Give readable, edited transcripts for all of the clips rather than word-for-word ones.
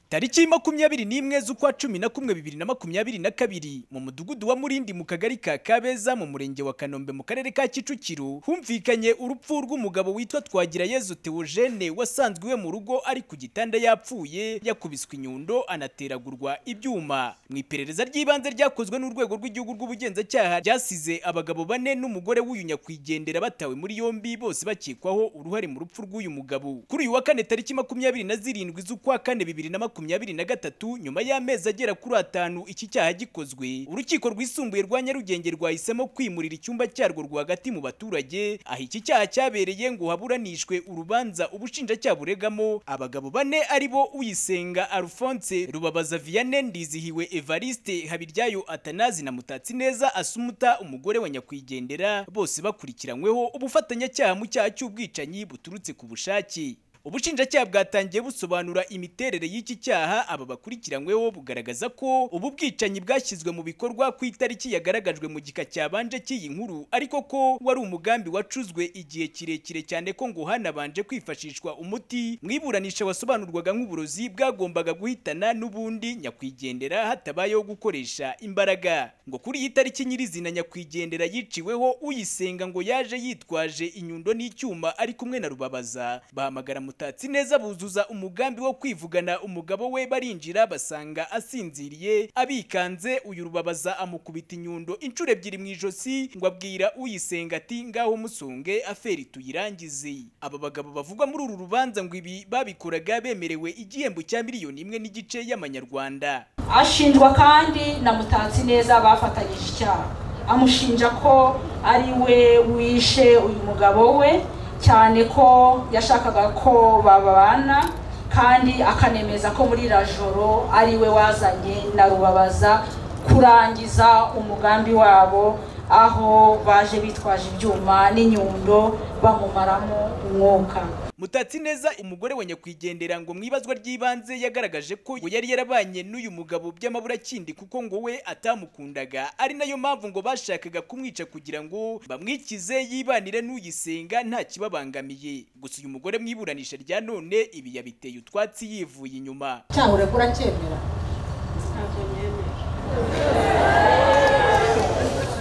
Tariki 21 z'ukwa 11 2022 mu mudugudu wa Murindi mu kagari ka Kabeza mu murenge wa Kanombe mu karere ka Kicukiro humvikanye urupfu rw'umugabo witwa Twagirayezu Theogene wasanzwe iwe mu rugo ari ku gitanda yapfuye, yakubiswe inyundo anateragurwa ibyuma. Mu iperereza ry'ibanze ryakozwe n'urwego rw'igihugu rw'ubugenzacyaha ryasize abagabo bane n'umugore w'uyu nyakwigendera batawe muri yombi, bose bakekwaho uruhare mu rupfu rw'uyu mugabo. Kuri uyu wa kane tariki 27 z'ukwa 4 2023, nyuma y'amezi agera kuri 5 iki cyaha gikozwe, urukiko rwisumbuye rwa Nyarugenge rwahisemo kwimurira icyumba cyarwo rwagati mu baturage aho iki cyaha cyabereye ngo haburanishwe urubanza ubushinjacyaha buregamo abagabo bane aribo Uyisenga Alphonse, Rubabaza Vianney, Ndizihiwe Evariste, Habiryayo Atanazi na Mutatsineza Asumuta umugore wa nyakwigendera, bose bakurikiranyweho ubufatanyacyaha mu cyaha cy'ubwicanyi buturutse ku bushake. Ubushinjacyaha bwatangiye busobanura imiterere y'iki cyaha aba bakurikiranyweho, bugaragaza ko ubu bwicanyi bwashyizwe mu bikorwa ku itariki yagaragajwe mu gika cyabanje cy'iyi nkuru, ariko ko wari umugambi wacuzwe igihe kirekire cyane ko ngo hanabanje kwifashishwa umuti mu iburanisha wasobanurwaga nk'uburozi bwagombaga guhitana n'ubundi nyakwigendera hatabayeho gukoresha imbaraga. Ngo kuri iyi tariki nyirizina nyakwigendera yiciweho, Uyisenga ngo yaje yitwaje inyundo n'icyuma ari kumwe na Rubabaza, bahamagara Mutatsineza buzuza umugambi wo kwivugana umugabo we, barinjira basanga asinziriye abikanze. Uyu Rubabaza amukubita inyundo inshuro ebyiri mu ijosi ngo abwira Uyisenga ati ngaho musunge aferi tuyirangize. Aba bagabo bavugwa muri uru rubanza ngo ibi babikoraga bemerewe igihembo cya 1.5 miliyoni y'amanyarwanda. Ashinjwa kandi na Mutatsineza bafatanyije icyaha, amushinja ko ari we wishe uyu mugabo we, cyane ko yashakaga ko babana, kandi akanemeza ko muri rajoro ari we wazanye na Rubabaza kurangiza umugambi wabo, aho baje bitwaje ibyuma n'inyundo bamumaramo umwuka. Mutatsineza umugore wa nyakwigendera ngo mwibazwa ry'ibanze yagaragaje ko yari yarabanye n'uyu mugabo by'amaburakindi kuko ngo we atamukundaga, ari nayo mpamvu ngo bashakaga kumwica kugira ngo bamwikize yibanire n'Uyisenga nta kibabangamiye. Gusa uyu mugore mwiburanisha rya none ibi yabiteye utwatsi yivuye inyuma. Cyaho urekura cyemera.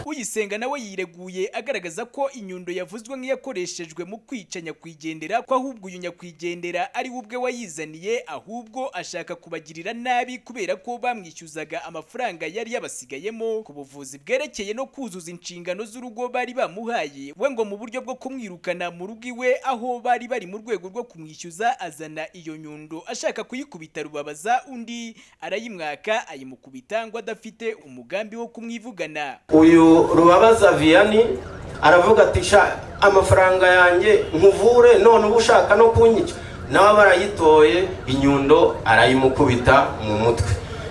Uyisenga nawe yireguye agaragaza ko inyundo yavuzwe nk'iyakoreshejwe mu kwica nyakwigendera, ko ahubwo uyu nyakwigendera ari we ubwe wayizaniye, ahubwo ashaka kubagirira nabi kubera ko bamwishyuzaga amafaranga yari yabasigayemo ku buvuzi bwerekeye no kuzuza inshingano z'urugo bari bamuhaye, we ngo mu buryo bwo kumwirukana mu rugo iwe aho bari bari mu rwego rwo kumwishyuza azana iyo nyundo ashaka kuyikubita Rubabaza, undi arayimwaka ayimukubita ngo adafite umugambi wo kumwivugana. Uyu Rubabaza Vianney aravuga ati sha amafaranga yanjye nkuvure none uba ushaka no kunyica, nawe barayitoye inyundo arayimukubita mu mutwe,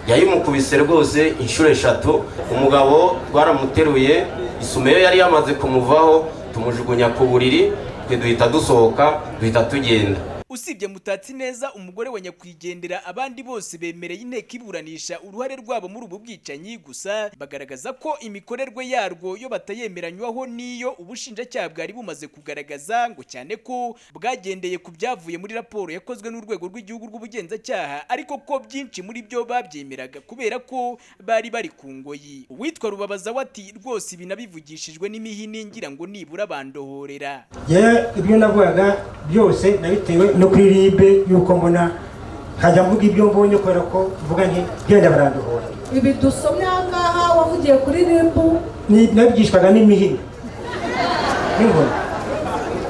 yayimukubise rwose inshuro 3. Umugabo twaramuteruye, isume yari yamaze kumuvaho, tumujugunya ku buriri, twe duhita dusohoka duhita tugenda. Usibye Mutatsineza umugore wa nyakwigendera, abandi bose bemereye inteko iburanisha uruhare rwabo muri ubu bwicanyi, gusa bagaragaza ko imikorerwe yarwo yo batayemeranywaho niyo ubushinjacyaha bwari bumaze kugaragaza, ngo cyane ko bwagendeye ku byavuye muri raporo yakozwe n'urwego rw'igihugu rw'ubugenzacyaha, ariko ko byinshi muri byo babyemeraga kubera ko bari bari ku ngoyi. Uwitwa Rubabaza wati rwose ibi nabivugishijwe n'imihini ngira ngo nibura bandohorera. Ibyo navugaga byose nabitewe no kuri ribe yuko mbona nkajya mvuga ibyo mbonye kubera ko mvuga nti genda barandohora. Ibi dusomye aha ngaha wavugiye kuri ribu nabigishwaga n'imihini n'inkoni,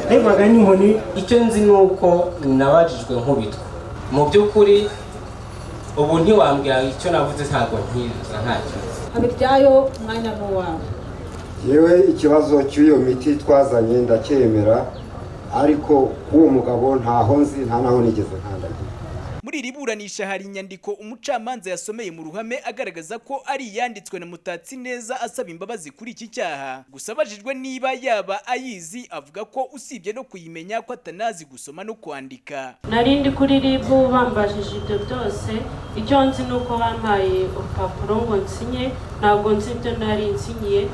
nabivugaga n'inkoni. Icyo nzi ni uko nabajijwe nkubitwa, mu by'ukuri ubu ntiwambwira icyo navuze, ntabwo nkiza ntacyo. Habiryayo umwanya n'uwawe. Yewe ikibazo cy'iyo miti twazanye ndacyemera, ariko k'uwo mugabo ntaho nzi nta naho nigeze nkandagira. Muri iri buranisha hari inyandiko umucamanza yasomeye mu ruhame agaragaza ko ari iyanditswe na Mutatsineza asaba imbabazi kuri iki cyaha. Gusa abajijwe niba yaba ayizi avuga ko usibye no kuyimenya ko atanazi gusoma no kwandika. Narindi kuri RIB bambajije ibyo byose, icyo nzi nuko bampaye urupapuro ngo nsinye, ntabwo nzi ibyo nari nsinyiye.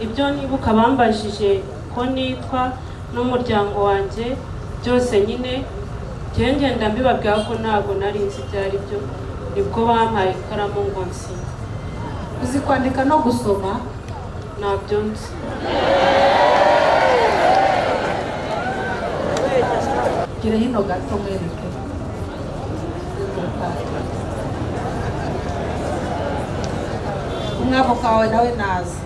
Ibyo nibuka bambajije ko nitwa n'umuryango wanjye byose nyine Njyewe ngenda mbibabwira ko ntabwo nari nzi ibyo ari byo, nibwo bampaye ikaramu ngo nsinye. Uzi kwandika no gusoma? Ntabyo nzi. Gira hino gato mwereke. Umwavoka wawe nawe nazi.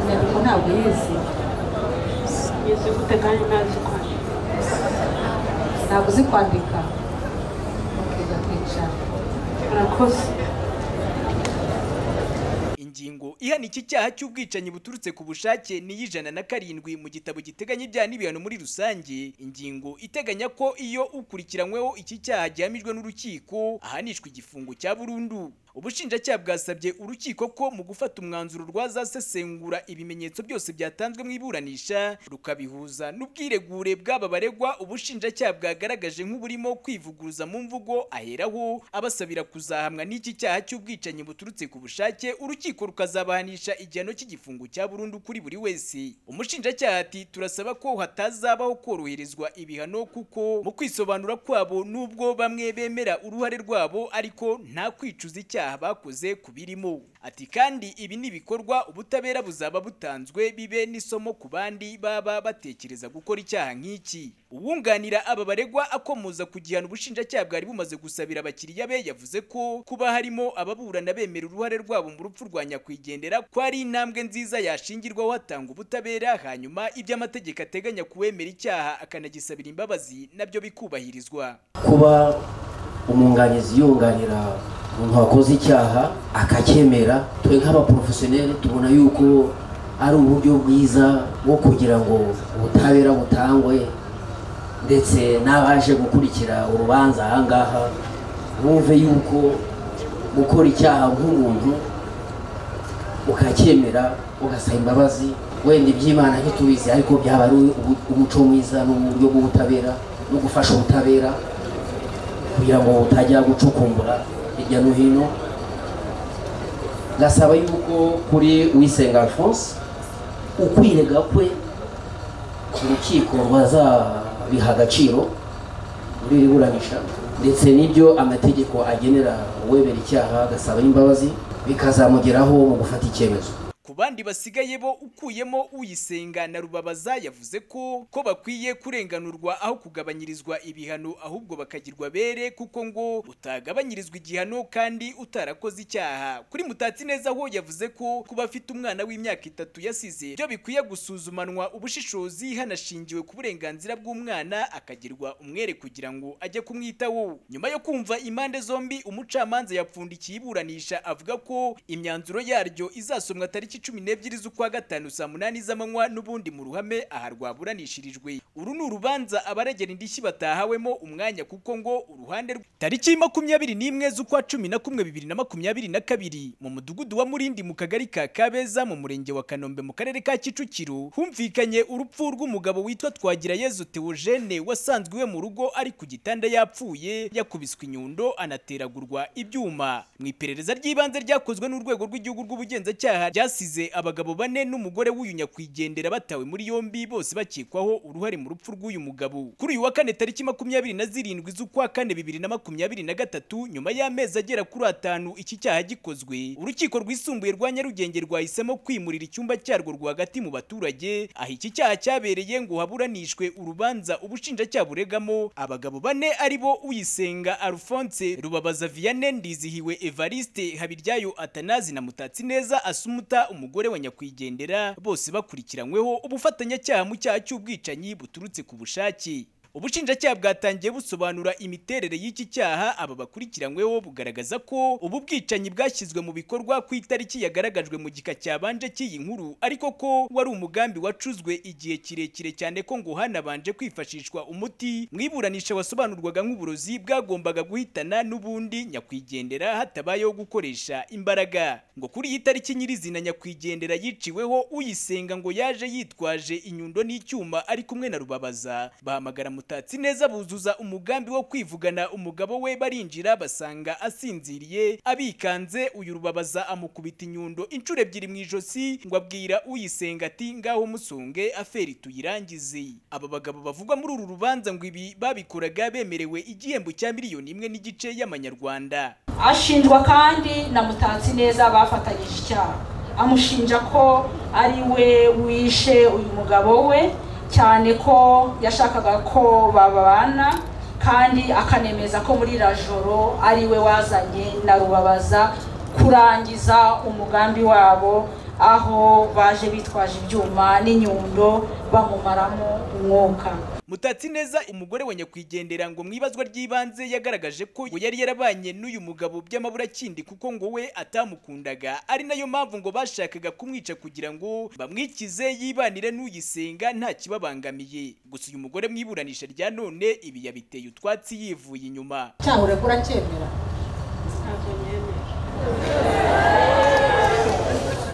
Inyandiko ntabwo yizi. Yizi gute kandi ntazi kwandika? Ntabwo uzi kwandika? Ukiga kwicara. Murakoze. Ingingo ihana iki cyaha cy'ubwicanyi buturutse ku bushake ni 107 mu gitabo giteganya ibyaha n'ibihano muri rusange. Ingingo iteganya ko iyo ukurikiranyweho iki cyaha gihamijwe n'urukiko ahanishwa igifungo cya burundu. Ubushinjacyaha bwasabye urukiko ko mu gufata umwanzuro rwazasesengura ibimenyetso byose byatanzwe mu iburanisha rukabihuza n'ubwiregure bw'aba baregwa. Ubushinjacyaha bwagaragaje nk'uburimo kwivuguruza mu mvugo, aheraho abasabira kuzahamwa n'iki cyaha cy'ubwicanyi buturutse ku bushake, urukiko rukazabahanisha igihano cy'igifungo cya burundu kuri buri wese. Umushinjacyaha ati turasaba ko hatazabaho koroherezwa ibihano kuko mu kwisobanura kwabo nubwo bamwe bemera uruhare rwabo ariko nta kwicuza icyaha bakoze kubirimo. Ati kandi ibi ni ibikorwa ubutabera buzaba butanzwe bibe n'isomo ku bandi baba batekereza gukora icyaha nk'iki. Uwunganira aba baregwa akomoza ku gihano ubushinjacyaha bwari bumaze gusabira abakiriya be, yavuze ko kuba harimo ababurana bemera uruhare rwabo mu rupfu rwa nyakwigendera ko ari intambwe nziza yashingirwaho hatanga ubutabera, hanyuma ibyo amategeko ateganya kuwemera icyaha akanagisabira imbabazi nabyo bikubahirizwa. Kuba umwunganizi yunganira umuntu wakoze icyaha akacyemera, twe nk'abaprofesiyoneri tubona yuko ari uburyo bwiza bwo kugira ngo ubutabera butangwe, ndetse n'abaje gukurikira urubanza aha ngaha bumve yuko gukora icyaha nk'umuntu ukacyemera ugasaba imbabazi, wenda iby'Imana ntitubizi ariko byaba ari umuco mwiza n'uburyo bw'ubutabera no gufasha ubutabera kugira ngo butajya gucukumbura hirya no hino. Gasaba yuko kuri Uyisenga Alphonse ukwirega kwe urukiko rwazabiha agaciro muri iri buranisha, ndetse n'ibyo amategeko agenera uwemera icyaha agasaba imbabazi bikazamugeraho mu gufata icyemezo. Ku bandi basigaye bo ukuyemo Uyisenga na Rubabaza, yavuze ko bakwiye kurenganurwa aho kugabanyirizwa ibihano ahubwo bakagirwa bere, kuko ngo utagabanyirizwa igihano kandi utarakoze icyaha. Kuri Mutatsi neza ho yavuze ko kuba afite umwana w'imyaka 3 yasize byo bikwiye gusuzumanwa ubushishozi hanashingiwe ku burenganzira bw'umwana akagirwa umwere kugira ngo ajye kumwitaho. Nyuma yo kumva impande zombi, umucamanza yapfundikiye iburanisha avuga ko imyanzuro yaryo izasomwa tariki 12 z'ukwa gatanu saa 8 z'amanywa n'ubundi mu ruhame aha rwaburanishirijwe. Uru ni urubanza abaregera indishyi batahawemo umwanya kuko ngo uruhande tariki 21 z'ukwa 11 2022 mu mudugudu wa Murindi mu kagari ka Kabeza mu murenge wa Kanombe mu karere ka Kicukiro humvikanye urupfu rw'umugabo witwa Twagirayezu Theogene wasanzwe iwe mu rugo ari ku gitanda yapfuye, yakubiswe inyundo anateragurwa ibyuma. Mu iperereza ry'ibanze ryakozwe n'urwego rw'igihugu rw'ubugenzacyaha ryasize abagabo 4 n'umugore w'uyu nyakwigendera batawe muri yombi, bose bakekwaho uruhare mu rupfu rw'uyu mugabo. Kuri uyu wa kane tariki 27 z'ukwa kane 2023, nyuma y'amezi agera kuri 5 iki cyaha gikozwe, urukiko rwisumbuye rwa Nyarugenge rwahisemo kwimurira icyumba cyarwo rwagati mu baturage aho iki cyaha cyabereye ngo haburanishwe urubanza ubushinjacyaha buregamo abagabo 4 aribo Uyisenga Alphonse, Rubabaza Vianney, Ndizihiwe Evariste, Habiryayo Atanazi na Mutatsi neza Asumuta umugore wa nyakwigendera, bose bakurikiranyweho ubufatanyacyaha mu cyaha cy'ubwicanyi buturutse ku bushake. Ubushinjacyaha bwatangiye busobanura imiterere y'iki cyaha aba bakurikiranyweho, bugaragaza ko ubu bwicanyi bwashyizwe mu bikorwa ku itariki yagaragajwe mu gika cyabanje cy'iyi nkuru, ariko ko wari umugambi wacuzwe igihe kirekire cyane ko ngo hanabanje kwifashishwa umuti mu iburanisha wasobanurwaga nk'uburozi bwagombaga guhitana n'ubundi nyakwigendera hatabayeho gukoresha imbaraga. Ngo kuri iyi tariki nyirizina nyakwigendera yiciweho, Uyisenga ngo yaje yitwaje inyundo n'icyuma ari kumwe na Rubabaza, bahamagara Mutatsi neza buzuza umugambi wo kwivugana umugabo we, barinjira basanga asinziriye abikanze. Uyu Rubabaza amukubita inyundo inshuro 2 mu ijosi ngo abwira Uyisenga ati ngaho musunge aferi tuyirangize. Aba bagabo bavugwa muri uru rubanza ngo ibi babikoraga bemerewe igihembo cya miliyoni 1.5 y'amanyarwanda. Ashinjwa kandi na Mutatsi neza bafatanyije icyaha, amushinja ko ari we wishe uyu mugabo we, cyane ko yashakaga ko babana, kandi akanemeza ko muri rajoro ari we wazanye na Rubabaza kurangiza umugambi wabo, aho baje bitwaje ibyuma n'inyundo bamumaramo umwuka. Mutatsi neza umugore wa nyakwigendera ngo mwibazwa ry'ibanze yagaragaje ko yari yarabanye n'uyu mugabo by'amaburakindi kuko ngo we atamukundaga, ari nayo mpamvu ngo bashakaga kumwica kugira ngo bamwikize yibanire n'Uyisenga nta kibabangamiye. Gusa uyu mugore mwiburanisha rya none ibi yabiteye utwatsi yivuye inyuma. Cyaho uregura cyemera? Ntabwo nemera.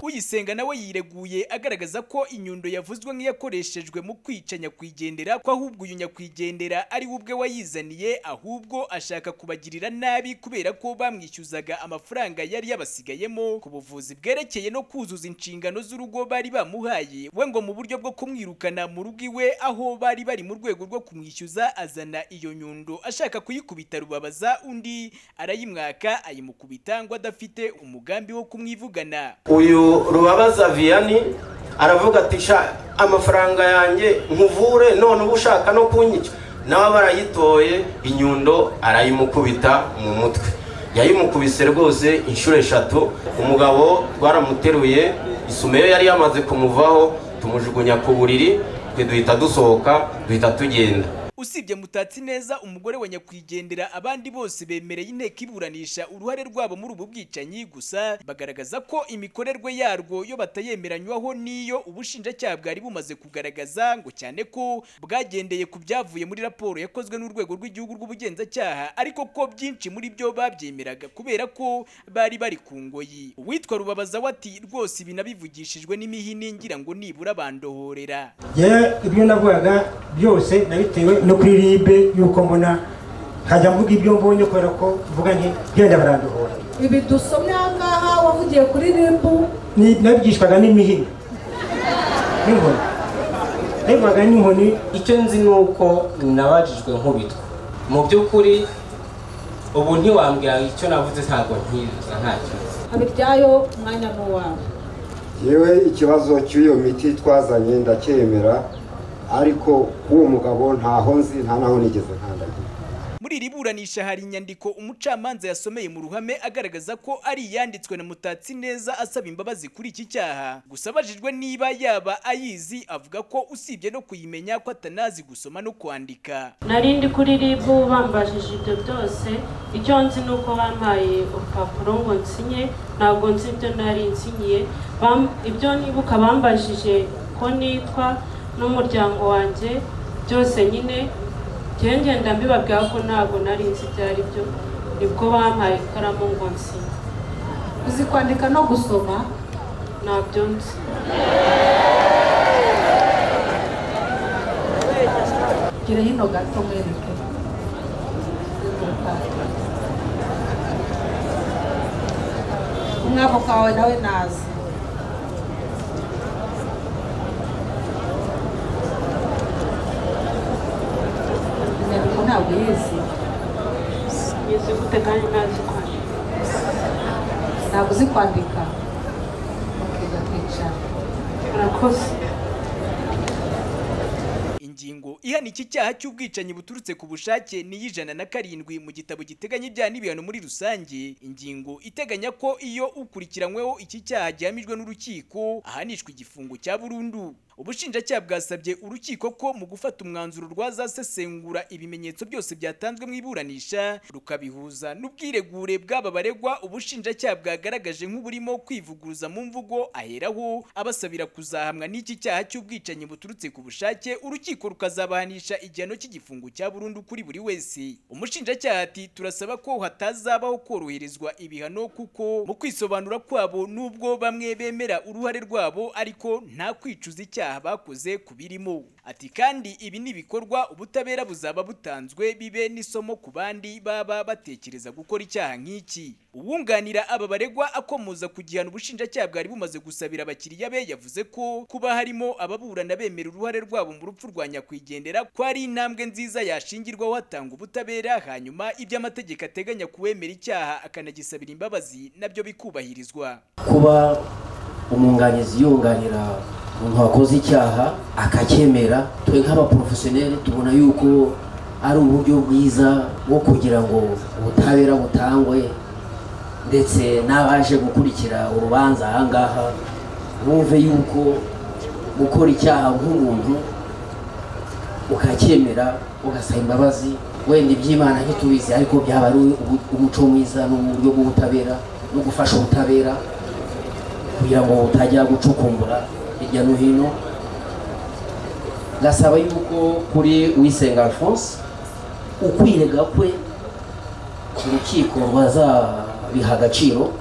Uyisenga nawe yireguye agaragaza ko inyundo yavuzwe nk'iyakoreshejwe mu kwica nyakwigendera, ko ahubwo uyu nyakwigendera ari ubwe wayizaniye, ahubwo ashaka kubagirira nabi kubera ko bamwishyuzaga amafaranga yari yabasigayemo ku buvuzi bwerekeye no kuzuza inshingano z'urugo bari bamuhaye. We ngo mu buryo bwo kumwirukana mu rugo iwe aho bari bari mu rwego rwo kumwishyuza, azana iyo nyundo ashaka kuyikubita Rubabaza, undi arayimwaka ayimukubita ngo adafite umugambi wo kumwivugana. Uyu Rubabaza Vianney aravuga ati sha amafaranga yanjye nkuvure none ubu ushaka no kunyica, nawe barayitoye inyundo arayimukubita mu mutwe. Yayimukubise rwose inshuro 3. Umugabo twaramuteruye, isume yari yamaze kumuvaho, tumujugunya ku buriri, twe duhita dusohoka duhita tugenda. Usibye Mutatsi neza umugore wa nyakwigendera, abandi bose bemereye inteko iburanisha uruhare rwabo muri ubu bwicanyi, gusa bagaragaza ko imikorerwe yarwo yo batayemeranywaho niyo ubushinjacyaha bwari bumaze kugaragaza, ngo cyane ko bwagendeye ku byavuye muri raporo yakozwe n'urwego rw'igihugu rw'ubugenzacyaha, ariko ko byinshi muri byo babyemeraga kubera ko bari bari ku ngoyi. Uwitwa Rubabaza wati rwose ibi nabivugishijwe n'imihini ngira ngo nibura bandohorera. Ibyo navugaga byose nabitewe no kuri ribe yuko mbona nkajya mvuga ibyo mbonye kubera ko mvuga nti genda barandohora. Ibi dusomye aha wavugiye kuri ribu nabigishwaga n'imihini n'inkoni, nabivugaga n'inkoni. Icyo nzi ni uko nabajijwe nkubitwa. Mu by'ukuri ubu ntiwambwira icyo navuze, ntabwo nkizi ntacyo. Abiryayo umwanya n'uwawe. Yewe ikibazo cy'iyo miti twazanye ndacyemera, ariko k'uwo mugabo ntaho nzi nta naho nigeze nkandagira. Muri iri buranisha hari inyandiko umucamanza yasomeye mu ruhame agaragaza ko ari iyanditswe na Mutatsi neza asaba imbabazi kuri iki cyaha. Gusa abajijwe niba yaba ayizi, avuga ko usibye no kuyimenya ko atanazi gusoma no kwandika. Nari ndi kuri RIB bambajije ibyo byose, icyo nzi ni uko bampaye urupapuro ngo nsinye, ntabwo nzi ibyo nari nsinyiye. Ibyo nibuka bambajije ko nitwa n'umuryango wanjye byose nyine ngenda mbibabwira ko ntabwo nari nzi ibyo ari byo, nibwo bampaye ikaramu ngo nsinye. Uzi kwandika no gusoma? Ntabyo nzi. Gira hino gato mwereke. Umwavoka wawe nawe nazi. Inyandiko ntabwo yizi. Yizi gute kandi ntazi kwandika? Ntabwo uzi kwandika? Ukajya kwicara. Urakoze. Ingingo ihana iki cyaha cy'ubwicanyi buturutse ku bushake ni 107 mu gitabo giteganya ibyaha n'ibihano muri rusange. Ingingo iteganya ko iyo ukurikiranyweho iki cyaha gihamijwe n'urukiko ahanishwa igifungo cya burundu. Ubushinjacyaha bwasabye urukiko ko mu gufata umwanzuro rwazasesengura ibimenyetso byose byatanzwe mu iburanisha rukabihuza n'ubwiregure bw'aba baregwa. Ubushinjacyaha bwagaragaje nk'uburimo kwivuguruza mu mvugo, aheraho abasabira kuzahamwa n'iki cyaha cy'ubwicanyi buturutse ku bushake urukiko Urukiko rukazabahanisha igihano cy'igifungo cya burundu kuri buri wese. Umushinjacyaha ati turasaba ko hatazabaho koroherezwa ibihano, kuko mu kwisobanura kwabo nubwo bamwe bemera uruhare rwabo ariko nta kwicuza icyaha bakoze kubirimo. Ati kandi ibi ni ibikorwa ubutabera buzaba butanzwe bibe n'isomo ku bandi baba batekereza gukora icyaha nk'iki. Uwunganira aba baregwa akomoza ku gihano ubushinjacyaha bwari bumaze gusabira abakiriya be, yavuze ko kuba harimo ababurana bemera uruhare rwabo mu rupfu rwa nyakwigendera ko ari intambwe nziza yashingirwaho hatanga ubutabera, hanyuma ibyo amategeko ateganya kuwemera icyaha akanagisabira imbabazi nabyo bikubahirizwa. Kuba umwunganizi yunganira umuntu wakoze icyaha akacyemera, twe nk'abaprofesiyoneri tubona yuko ari uburyo bwiza bwo kugira ngo ubutabera butangwe, ndetse n'abaje gukurikira urubanza aha ngaha bumve yuko gukora icyaha nk'umuntu ukacyemera ugasaba imbabazi, wenda iby'Imana ntitubizi, ariko byaba ari umuco mwiza n'uburyo bw'ubutabera no gufasha ubutabera kugira ngo butajya gucukumbura hirya no hino. Gasaba yuko kuri Uwisenga Alphonse ukwirega kwe urukiko rwazabiha agaciro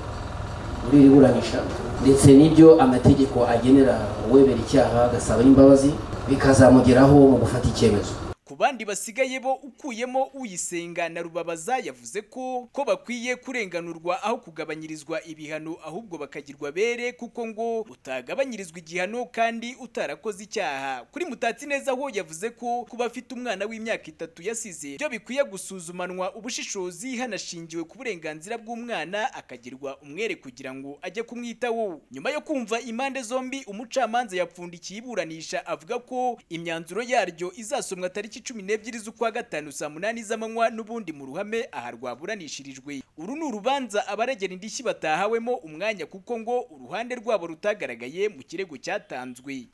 muri iri buranisha, ndetse n'ibyo amategeko agenera uwemera icyaha agasaba imbabazi bikazamugeraho mu gufata icyemezo. Ku bandi basigaye bo ukuyemo Uyisenga na Rubabaza, yavuze ko bakwiye kurenganurwa aho kugabanyirizwa ibihano, ahubwo bakagirwa bere, kuko ngo utagabanyirizwa igihano kandi utarakoze icyaha. Kuri Mutatsi neza ho yavuze ko kuba afite umwana w'imyaka 3 yasize byo bikwiye gusuzumanwa ubushishozi hanashingiwe ku burenganzira bw'umwana, akagirwa umwere kugira ngo ajye kumwitaho. Nyuma yo kumva impande zombi, umucamanza yapfundikiye iburanisha avuga ko imyanzuro yaryo izasomwa tariki 12 z'ukwa gatanu saa 8 z'amanywa n'ubundi mu ruhame aha rwaburanishirijwe. Uru ni urubanza abaregera indishyi batahawemo umwanya, kuko ngo uruhande rwabo rutagaragaye mu kirego cyatanzwe.